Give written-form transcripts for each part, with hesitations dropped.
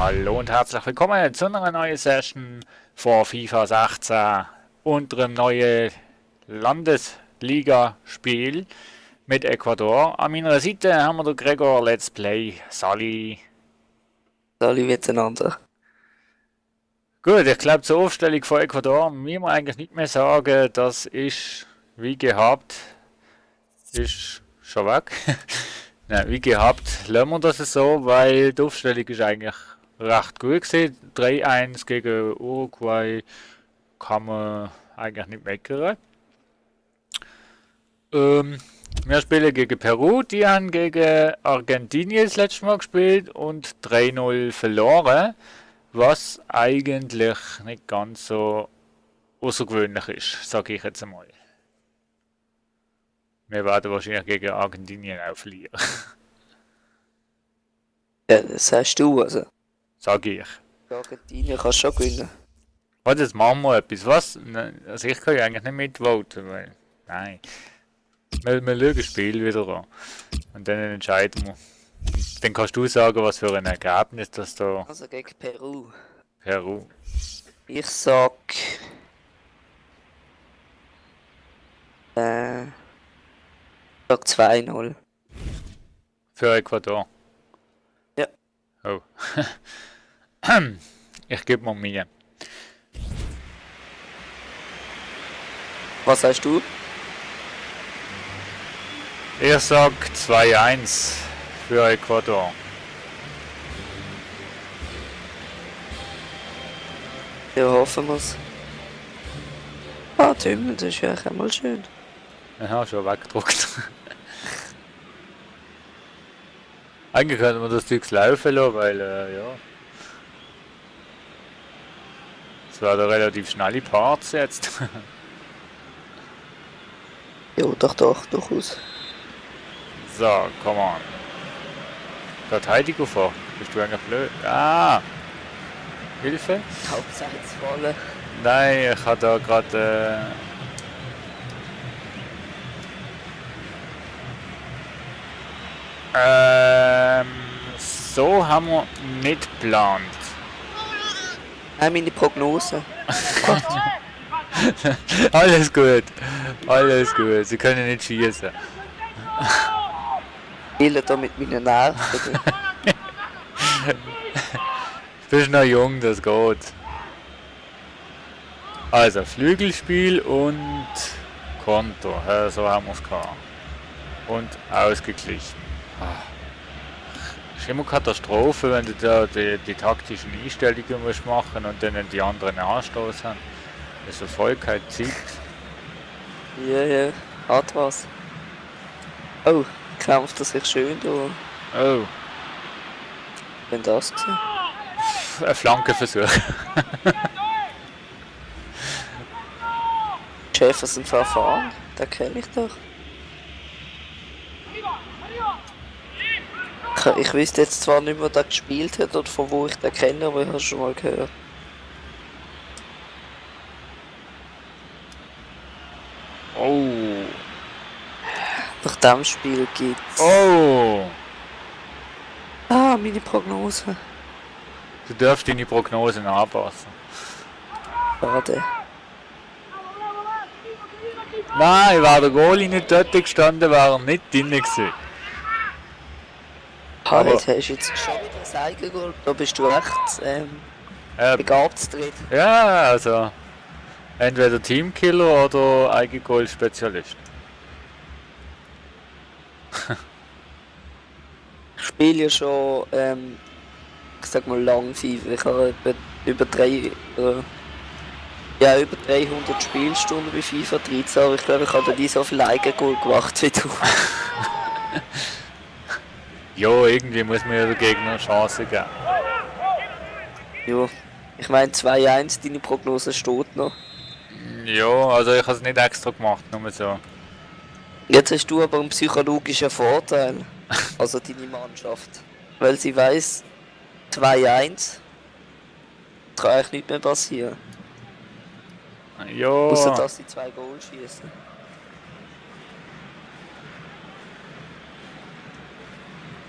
Hallo und herzlich willkommen zu einer neuen Session vor FIFA 16, unserem neuen Landesligaspiel mit Ecuador. An meiner Seite haben wir den Gregor Let's Play. Sali. Alle miteinander. Gut, ich glaube zur Aufstellung von Ecuador müssen wir eigentlich nicht mehr sagen, das ist wie gehabt, ist schon weg. Nein, wie gehabt, lassen wir das so, weil die Aufstellung ist eigentlich recht gut gewesen. 3-1 gegen Uruguay kann man eigentlich nicht meckern. Wir spielen gegen Peru, die haben gegen Argentinien das letzte Mal gespielt und 3-0 verloren, was eigentlich nicht ganz so außergewöhnlich ist, sage ich jetzt einmal. Wir werden wahrscheinlich gegen Argentinien auch verlieren. Ja, das sagst du, also. Sage ich. Argentinien kannst schon gewinnen. Warte, jetzt machen wir etwas. Was? Also ich kann ja eigentlich nicht mitvoten, weil... Nein. Wir schauen das Spiel wieder an. Und dann entscheiden wir. Dann kannst du sagen, was für ein Ergebnis das da... Also gegen Peru. Peru. Ich sag... Ich sag 2-0. Für Ecuador. Ja. Oh. Ich gebe mir Mühe. Was sagst du? Ich sag 2-1 für Ecuador. Ja, hoffen wir's. Ah, Tümmel, das ist ja auch einmal schön. Aha, schon weggedruckt. Eigentlich könnte man das Ding laufen lassen, weil, ja. Es werden relativ schnelle Parts jetzt. Ja, doch, durchaus. So, come on. Verteidigung vor. Bist du eigentlich blöd? Ah! Hilfe? Halbzeitsfalle. Nein, ich habe da gerade. So haben wir nicht geplant. Nein, meine Prognose. Alles gut. Alles gut. Sie können nicht schießen. Ich spiele da mit meinen Nerven. Du bist noch jung, das geht. Also, Flügelspiel und Konto. Ja, so haben wir es gehabt. Und ausgeglichen. Ist immer Katastrophe, wenn du da die taktischen Einstellungen musst machen und dann die anderen Anstoß haben. Das Erfolg keine Zeit. Ja, hat was. Oh, kämpft er sich schön da. Oh, Wenn das gesehen. ein Flankenversuch. Jefferson Verfahren, den kenne ich doch. Ich wüsste jetzt zwar nicht mehr, wer der gespielt hat oder von wo ich den kenne, aber ich habe schon mal gehört. Oh. Nach dem Spiel gibt's... Oh. Ah, meine Prognose. Du darfst deine Prognosen anpassen. Schade. Nein, wäre der Goalie nicht dort gestanden, wäre er nicht drin gewesen. Halt, hast du jetzt schon wieder das Eigengoal? Da bist du echt begabt drin. Ja, also entweder Teamkiller oder Eigengoal-Spezialist. Ich spiele ja schon, ich sag mal lang FIFA. Ich habe über 300 Spielstunden bei FIFA 13, aber ich glaube, ich habe nie so viel Eigengoal gemacht wie du. Ja, irgendwie muss man ja der Gegner eine Chance geben. Ja, ich meine 2-1, deine Prognose steht noch. Ja, also ich habe es nicht extra gemacht, nur so. Jetzt hast du aber einen psychologischen Vorteil, also deine Mannschaft. Weil sie weiss, 2-1 kann eigentlich nicht mehr passieren. Ja. Außer dass sie 2 Goals schießen.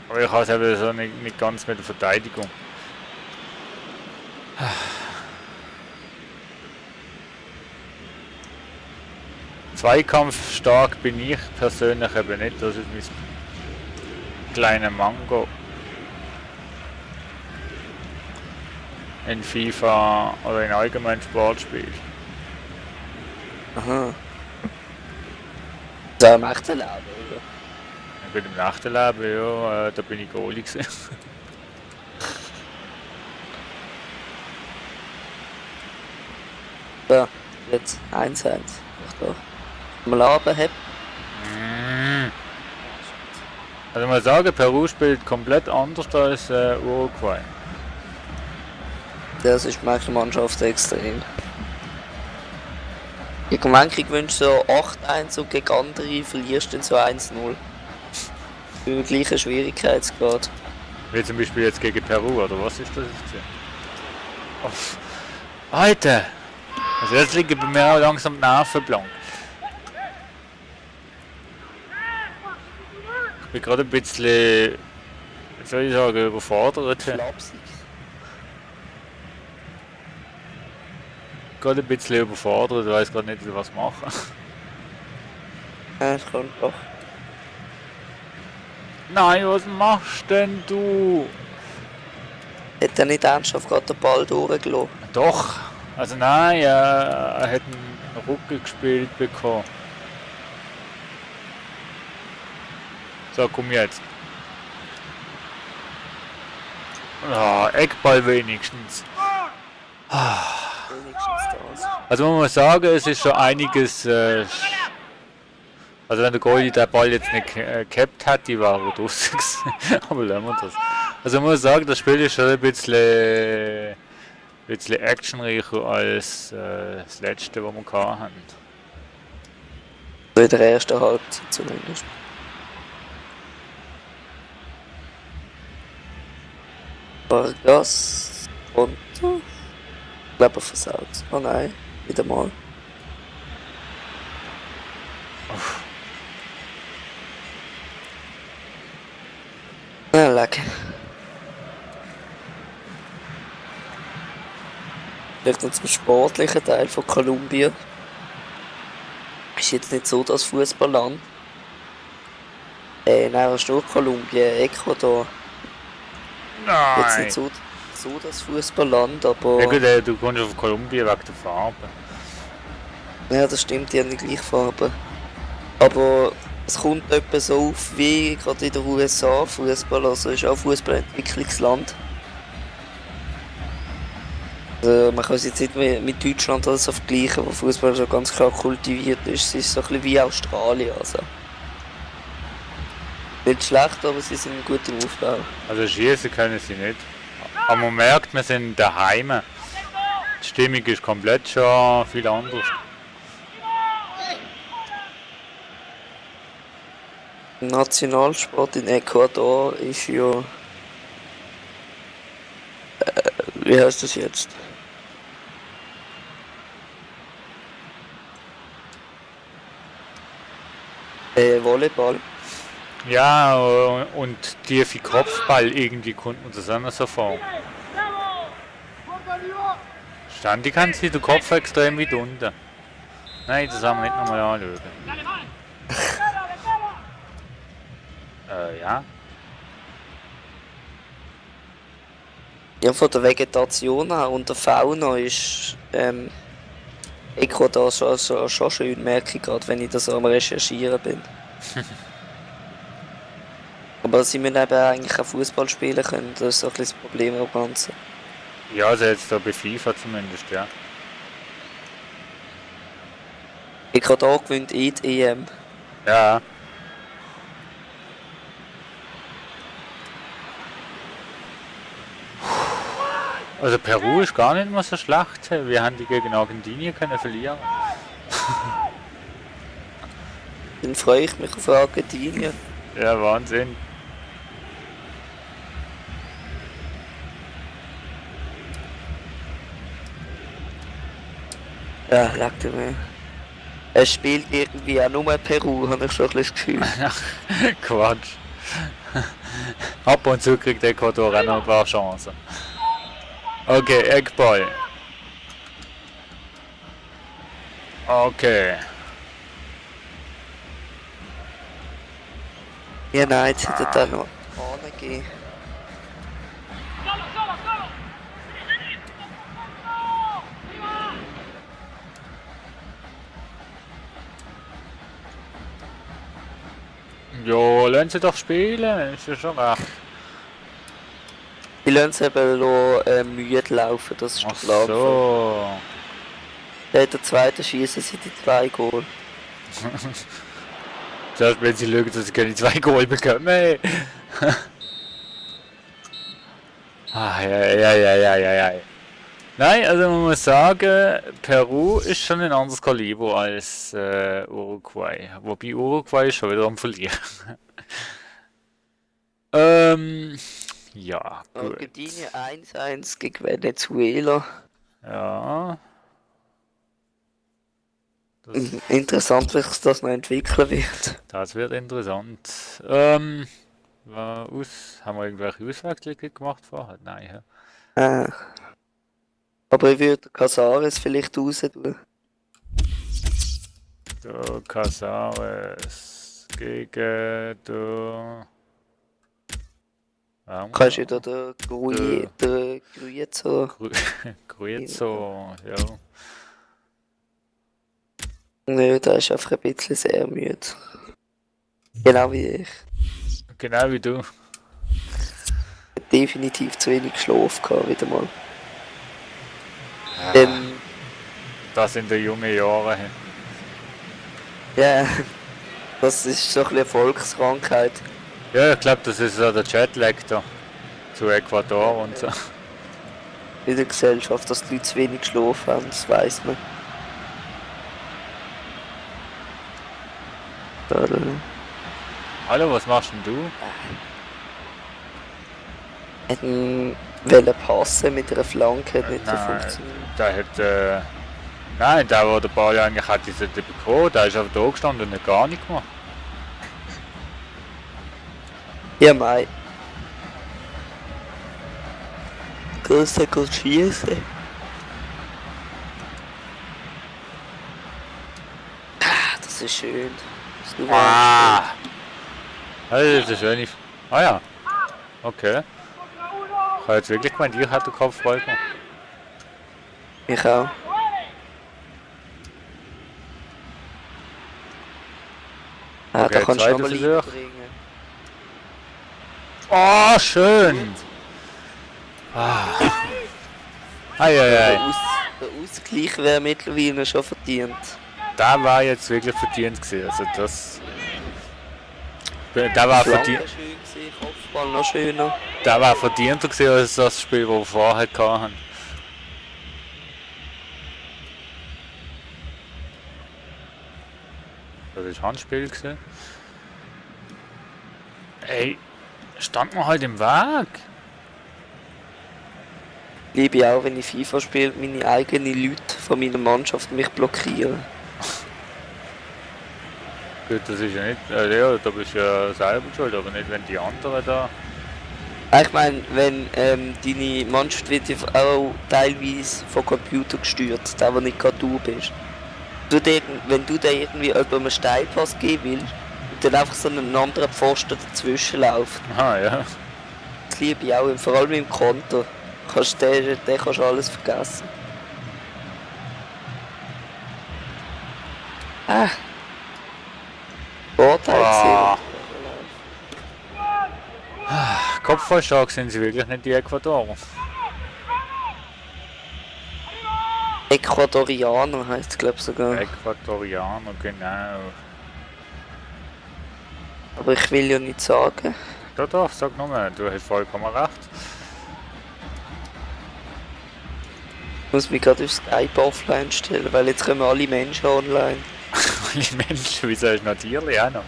Aber ich habe es eben so nicht ganz mit der Verteidigung. Zweikampfstark bin ich persönlich eben nicht, das ist mein kleiner Mango. In FIFA oder in allgemeinen Sportspielen. Aha. So im echten Leben, oder? Ich bin im echten Leben, ja, da bin ich Goalie gewesen. Ja, jetzt 1-1. Ach doch. Mal abheben. Also mal sagen, Peru spielt komplett anders als Uruguay. Das ist manche Mannschaft extrem. Gegen manche gewünscht so 8-1 und gegen andere verlierst du dann so 1-0. Im gleichen Schwierigkeitsgrad. Wie zum Beispiel jetzt gegen Peru, oder was ist das jetzt? Oh, Alter! Also jetzt liegen bei mir auch langsam die Nerven blank. Ich bin gerade ein bisschen, wie soll ich sagen, überfordert. Flapsig. Gerade ein bisschen überfordert, weiß gerade nicht, was machen. Ja, das kommt doch. Nein, was machst denn du? Hat er nicht ernsthaft gerade den Ball durchgelassen? Doch, also nein, er hat einen Rücken gespielt bekommen. So, komm jetzt. Ah, Eckball wenigstens. Wenigstens das. Also man muss sagen, es ist schon einiges. Also wenn der Goalie den Ball jetzt nicht gehabt hat, die war draußen gewesen. Aber lassen wir das. Also man muss sagen, das Spiel ist schon ein bisschen actionreicher als das letzte, was wir hatten. So in der ersten Halbzeit zumindest. Vargas und ich glaube versaut. Oh nein, wieder mal. Ja, leck. Vielleicht noch zum sportlichen Teil von Kolumbien. Ist jetzt nicht so das Fußballland. Nein, das ist nur Kolumbien, Ecuador. Jetzt Nein! nicht so das Fußballland, aber. Ja gut, du kommst auf Kolumbien wegen der Farbe. Ja, das stimmt, die haben die gleiche Farbe. Aber es kommt etwa so auf wie gerade in den USA Fußball, also ist auch Fußballentwicklungsland. Also man kann es jetzt nicht mehr mit Deutschland oder so vergleichen, wo Fußball schon ganz klar kultiviert ist. Es ist so ein bisschen wie Australien. Also. Nicht schlecht, aber sie sind gut im Aufbau. Also schießen können sie nicht. Aber man merkt, wir sind daheim. Die Stimmung ist komplett schon viel anders. Nationalsport in Ecuador ist ja. Wie heißt das jetzt? Volleyball. Ja, und tiefe Kopfball, irgendwie kommt man das auch noch so vor. Standi kann sich der Kopf extrem weit unten. Nein, das haben wir nicht nochmal anschauen. Ja. Ja, von der Vegetation her und der Fauna ist Ecuador schon schön, merke ich gerade, wenn ich das am Recherchieren bin. Aber sie müssen eben eigentlich auch Fußball spielen können, das ist so ein bisschen das Problem am Ganzen. Ja, also jetzt da bei FIFA zumindest, ja. Ecuador gewinnt die EM. Ja. Also Peru ist gar nicht mal so schlecht. Wir haben die gegen Argentinien können verlieren. Dann freue ich mich auf Argentinien. Ja, Wahnsinn. Ja, leck dir mehr. Es spielt irgendwie auch nur Peru, habe ich schon ein bisschen das Gefühl. Quatsch. Ab und zu kriegt Ecuador auch noch ein paar Chancen. Okay, Eckball. Okay. Ja, nein, jetzt hätte er noch vorne gehen. Ja, lassen Sie doch spielen, ist ja schon recht. Die lassen es eben noch, müde laufen, das ist Ach der Plan. so. Der zweite schießen sie die 2 Goal. Zuerst wenn Sie schauen, dass Sie keine 2 Goal bekommen. Ah, ja. Nein, also man muss sagen, Peru ist schon ein anderes Kaliber als Uruguay. Wobei Uruguay ist schon wieder am Verlieren. Ja, gut. Argentinien 1-1 gegen Venezuela. Ja. Das, Interessant, wie sich das noch entwickeln wird. das wird interessant. Haben wir irgendwelche Auswechslungen gemacht vorher? Nein. Ja. Äh, aber ich würde Casares vielleicht raus tun. Der Casares gegen der. Kannst du wieder den Gruizo. Gruizo, ja. Nö, der ist einfach ein bisschen sehr müde. Genau wie ich. Genau wie du. Definitiv zu wenig Schlaf gehabt, wieder mal. Ja, das in den jungen Jahren. Ja, das ist so ein bisschen eine Volkskrankheit. Ja, ich glaube, das ist so der Jetlag da. Zu Ecuador und so. In der Gesellschaft, dass die Leute zu wenig Schlaf haben, das weiss man. Hallo, was machst denn du? Wollen passen mit einer Flanke, hat nicht so Nein, funktioniert. der hat. Nein, der, wo der Ball eigentlich hat, ist bekommen. Der ist einfach da gestanden und hat gar nichts gemacht. Ja, mei. Größer gut schießen. Das ist schön. Das ist nur Das ist eine schöne. Ah ja. Okay. Ich habe jetzt wirklich gemeint, ich hatte Kopfball gemacht. ich auch. Ah, Okay, da kannst du zweiter nochmal Versuch. reinbringen. Oh, schön! Der, Eieiei. der Ausgleich wäre mittlerweile schon verdient. Da war jetzt wirklich verdient gewesen. Also das. Da war Flanke verdient. schön gewesen, Kopfball noch schöner. Da war verdienter gewesen als das Spiel, das wir vorher hatten. Das war Handspiel gewesen. Ey, stand man halt im Weg. Liebe ich auch, wenn ich FIFA spiele, meine eigenen Leute von meiner Mannschaft mich blockieren. Gut, das ist ja nicht. Ja, da bist du ja selber schuld, aber nicht, wenn die anderen da. Ich meine, wenn deine Mannschaft wird ja auch teilweise vom Computer gesteuert, der nicht gerade du bist. Wenn du da irgendwie jemandem einen Steilpass geben willst und dann einfach so einen anderen Pfosten dazwischen läuft, Aha, ja. das liebe ich auch, und vor allem im Konter. Den kannst du alles vergessen. Vorteil Ah. gesehen. Kopfballstark sind sie wirklich nicht, die Ecuadorer. Ecuadorianer heisst es, glaube ich, sogar. Äquatorianer, genau. Aber ich will ja nicht sagen. Doch, sag nochmal, du hast vollkommen recht. Ich muss mich gerade auf Skype offline stellen, weil jetzt kommen alle Menschen online. Die Menschen, wieso ist natürlich auch noch?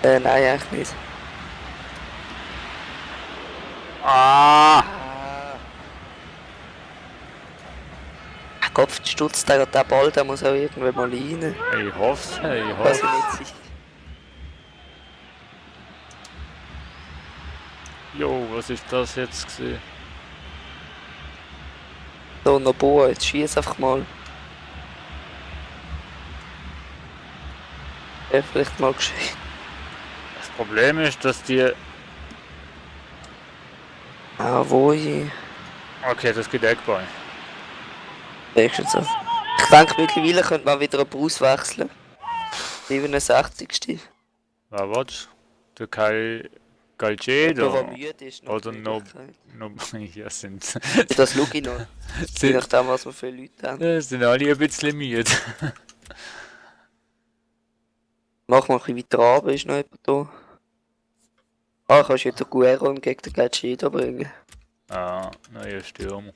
Nein, eigentlich nicht. Ah! Kopf stutzt der Ball, der muss auch irgendwann mal rein. Ich hoffe, ich Weiß hoffe. ich nicht sicher. Jo, was ist das jetzt gewesen? So, Noboa, jetzt schieß einfach mal. vielleicht mal geschehen. Das Problem ist, dass die... Ah, wo ich... Okay, das geht Eckball. Wenigstens das. Ich denke, mittlerweile könnte man wieder einen auswechseln. 67. Was willst du? Türkei... Der, Galcedo? der müde ist, noch Oder die no, Möglichkeit. ja, sind, Das schaue ich noch. Je sind, nachdem, was wir für Leute haben. sind alle ein bisschen müde. Mach mal ein bisschen weiter runter, ist noch jemand da. Ah, kannst du jetzt den Guerrero gegen den Galcedo bringen. Ah, neuer Stürmer.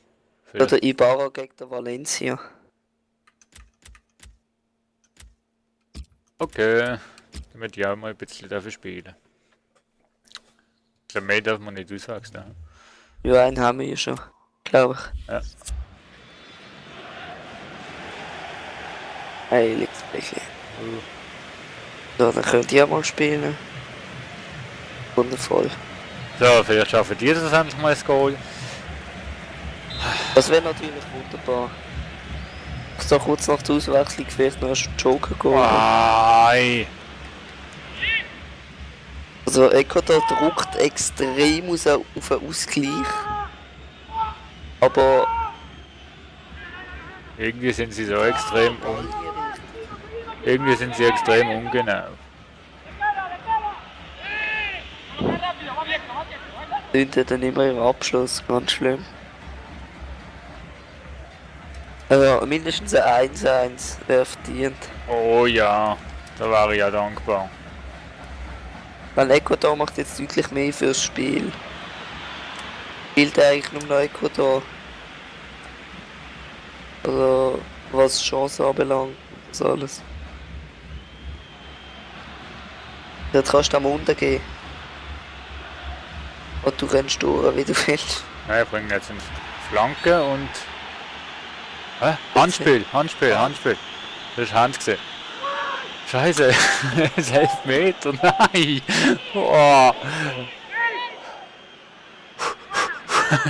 Oder Ibarra gegen den Valencia. Okay, damit ich auch mal ein bisschen dafür spielen. Ich glaube, mehr darf man nicht auswechseln. Ja, einen haben wir ja schon, glaube ich. Ja. Heilig, wirklich. So, dann könnt ihr mal spielen. Wundervoll. So, vielleicht schaffen die das endlich mal das Goal. Das wäre natürlich wunderbar. So kurz nach der Auswechslung vielleicht noch einen Joker gehen. Ei. Also Ecuador druckt extrem auf einen Ausgleich. Aber... Irgendwie sind sie so extrem irgendwie sind sie extrem ungenau. Sind dann immer im Abschluss, ganz schlimm. Aber mindestens ein 1-1 wäre verdient. Oh ja, da war ich ja dankbar. Weil Ecuador macht jetzt deutlich mehr fürs Spiel. Spielt eigentlich nur noch Ecuador. Also was Chancen anbelangt, das alles. Jetzt kannst du am unten gehen. Und du rennst durch, wie du willst. Ja, ich bringe jetzt eine Flanke und... Hä? Handspiel, Handspiel, Handspiel. Das ist Hand gesehen. Scheiße, das ist 11 Meter, nein! Oh.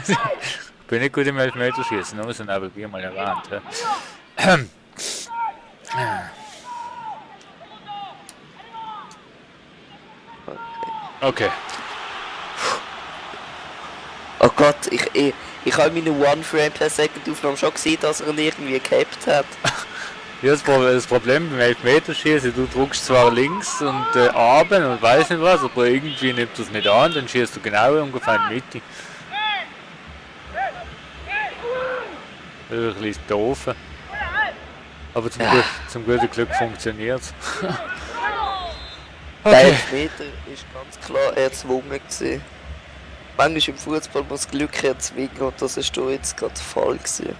Ich bin nicht gut im Elfmeterschießen, nur so ein Abelbier mal erwähnt. Okay. Oh Gott, ich habe meine One Frame per Second Aufnahme schon gesehen, dass er ihn irgendwie gehabt hat. Ja, das Problem beim Elfmeterschießen, du drückst zwar links und abend und weiß nicht was, aber irgendwie nimmt das nicht an, dann schießt du genau ungefähr in die Mitte. Das ist ein bisschen doof. Aber zum guten Glück funktioniert es. Der Okay. Elfmeter ist ganz klar erzwungen gewesen. Manchmal im Fußball muss Glück erzwingen und das ist da jetzt gerade der Fall gewesen.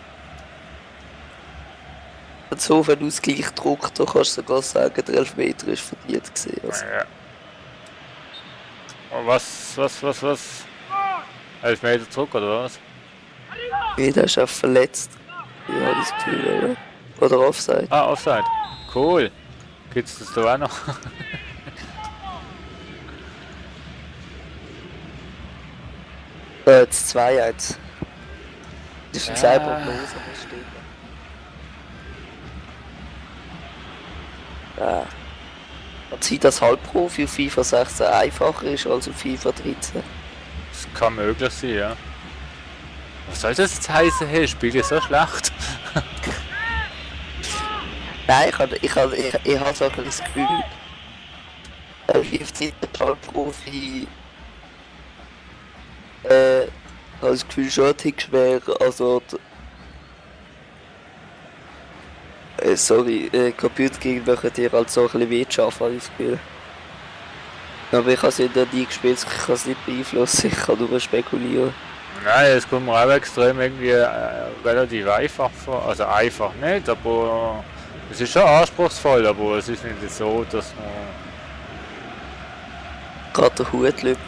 Wenn so viel Ausgleich druckt, dann kannst du sogar sagen, der Elfmeter ist verdient gewesen. Also, Ja. Oh, was? Elfmeter zurück oder was? nee, der ist auch verletzt. Ja, das Gefühl, ja. Oder Offside. Ah, Offside. Cool. Gibt's das da auch noch? Jetzt 2-1. Das ist ein selber los, aber es steht. Ja. Man sieht, dass Halbprofi auf FIFA 16 einfacher ist als auf FIFA 13. Das kann möglich sein, ja. Was soll das jetzt heißen? Hey, spiele ich so schlecht? Nein, ich habe so ein bisschen das Gefühl, FIFA 13 Halbprofi habe das Gefühl schon ein Tick schwer, also Computer gegenüber dir halt so ein bisschen weh schaffen, habe ich das Gefühl. Aber ich habe es ja nie gespielt, ich kann es nicht beeinflussen, ich kann nur spekulieren. Nein, es kommt mir auch extrem irgendwie relativ einfach vor. Also einfach nicht, aber es ist schon anspruchsvoll, aber es ist nicht so, dass Gerade der Hut lübt.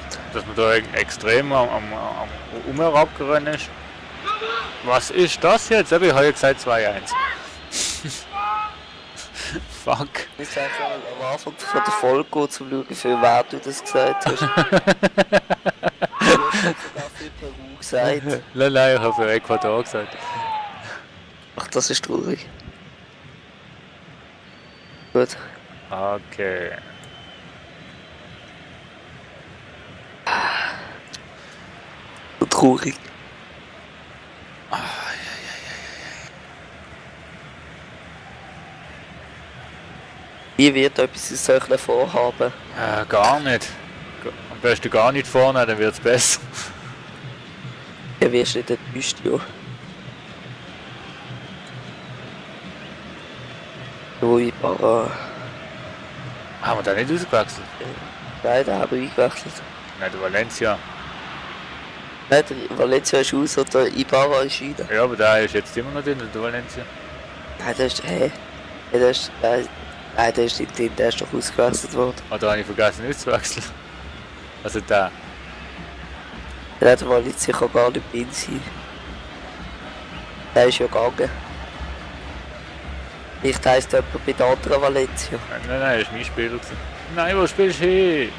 da extrem am Umherabgerannt ist. Was ist das jetzt? Ich habe ja gesagt 2-1. Fuck. Ich sage am Anfang von der Folge gehen, zum schauen, für wer du das gesagt hast. Du hast sogar für Peru gesagt. Nein, ich habe für Ecuador gesagt. Ach, das ist traurig. Gut. Okay. So traurig. Wie wird etwas aus solchen Vorhaben? Gar nicht. Am besten gar nicht vorne, dann wird's besser. Ja, wirst du nicht enttäuscht, ja. Ui, Barra. Haben wir da nicht ausgewechselt? Nein, da haben wir eingewechselt. Nein, der Valencia. Nein, der Valencia ist aus oder Ibarra ist rein. Ja, aber der ist jetzt immer noch drin, der Valencia. Nein, der ist. Hey. Der ist. Nein, der ist nicht drin, der ist doch ausgewechselt worden. Oder habe ich vergessen auszuwechseln? Also der. Der Valencia kann gar nicht drin sein. Der ist ja gegangen. Vielleicht heisst jemand bei der anderen Valencia. Nein, das war mein Spieler gewesen. Nein, wo spielst du hin?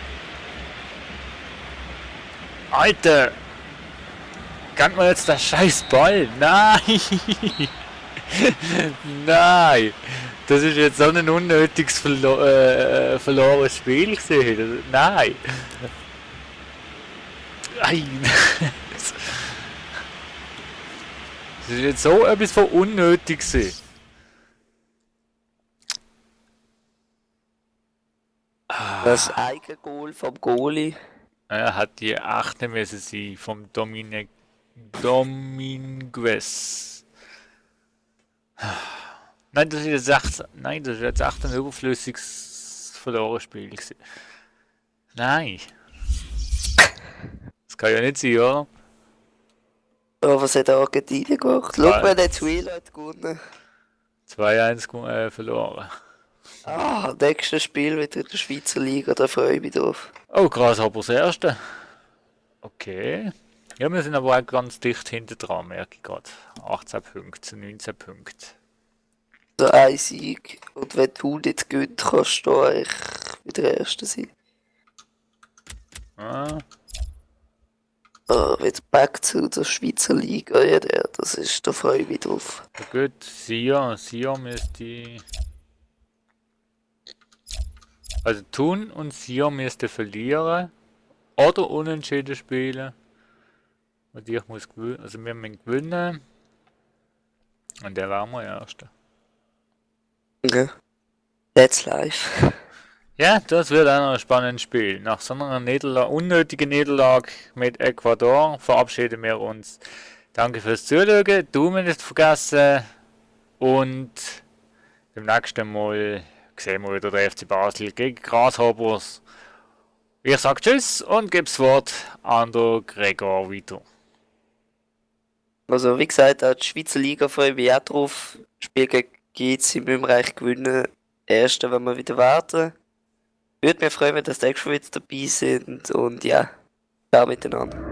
Alter! Kann mir jetzt der scheiß Ball? Nein! Nein! Das ist jetzt so ein unnötiges verlorenes Spiel gewesen. Nein! Nein! Das ist jetzt so etwas von unnötig gewesen. Das Eigengoal vom Goalie. Er hat die 8. müssen sein vom Dominguez. Nein, das ist jetzt 8. Nein, das ist jetzt 8 ein überflüssiges verlorenes Spiel gewesen. Nein. Das kann ja nicht sein, oder? Oh, was hat Argentinien gemacht? Schau, Venezuela hat gewonnen. 2-1 verloren. Ah, nächstes Spiel wieder in der Schweizer Liga, da freue ich mich drauf. Oh, Grasshopper das erste. Okay. Ja, wir sind aber auch ganz dicht hinter dran, merke ich gerade. 18 Punkte zu 19 Punkten. Also ein Sieg. Und wenn du nicht gewinnst, kannst du eigentlich wieder Erster sein. Ah, Wieder back zu der Schweizer Liga, ja, das ist, da freue ich mich drauf. ja gut, Sia müsste... Also Thun und Sia müsste verlieren oder unentschieden spielen. Und ich muss gewinnen, also wir müssen gewinnen. Und der war mal Erster. Ja. That's life. Ja, das wird auch noch ein spannendes Spiel. Nach so einer unnötigen Niederlage mit Ecuador verabschieden wir uns. Danke fürs Zuschauen, Daumen nicht vergessen und beim nächsten Mal sehen wir wieder der FC Basel gegen Grasshoppers. Ich sage Tschüss und gebe das Wort an den Gregor weiter. Also wie gesagt, auch die Schweizer Liga freue ich mich auch drauf. Spiel gegen GC müssen wir eigentlich gewinnen. Erste, wenn wir wieder warten. Würde mich freuen, wenn das nächste Mal wieder dabei sind. Und ja, ciao miteinander.